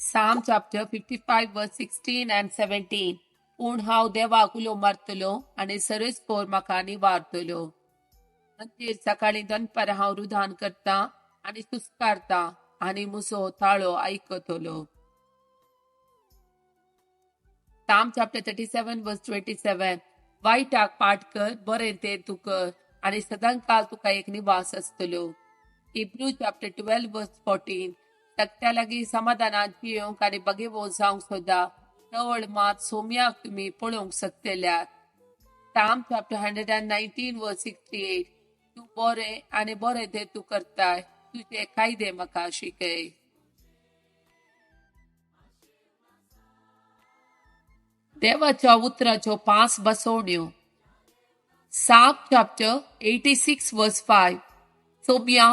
Psalm chapter 55 verse 16 and 17. पूण हांव देवाक उलो मारतलो आनी सरसपोर म्हाका निवारतलो. नंतर सकाळीं दनपारां हांव रुदान करतां आनी सुस्कारतां आनी म्हजो ताळो आयकतलो. Psalm chapter 37 verse 27. वायटाक पाठ कर, बरें तें तूं कर आनी सदांकाळ तुका एक निवास आसतलो. Hebrew chapter 12 verse 14. सगट्या लागीं समाधानान जियोंक आनी बगेवो जावंक सोदा, तवळ मात सोम्याक तुमी पळोवंक शकतल्यात. Psalm chapter 119 verse 68. तूं बरें आनी बरें तें तूं करताय, तुजे कायदे म्हाका शिकय. देवाच्या उतराच्यो पांच बसवण्यो. Psalm chapter 86 verse 5. सोम्या,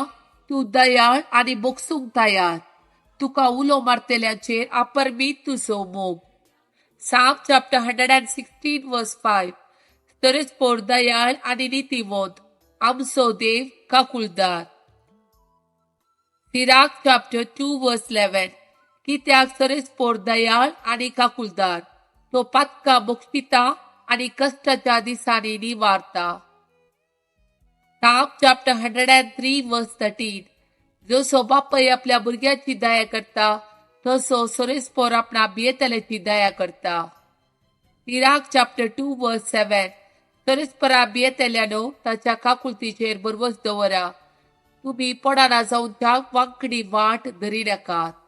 तूं दयाळ आनी बोगसूंक तयार, तुका उलो मारतल्यांचेर अपरमीत तुजो मोग. Psalm chapter 116 verse 5. तरच दयाळ आनी नितीवंत, आमचो देव काकुळदार. Sirach chapter 2 verse 11. कित्याक सरसपोर दयाळ आनी काकुळदार, तो पातका बोगशिता आनी कश्टाच्या दिसांनी निवारता. Psalm chapter 103 verse 13. जसो बापय आपल्या भुरग्याची दया करता, तसो सरसपोर आपणा भियेतल्याची दया करता. Sirach chapter 2 verse 7. सरसपरा भियेतल्यानो ताच्या काकुळतीचेर भरवस दवरा, तुमी पडना जावन त्या वांकडी वाट धरी नाकात.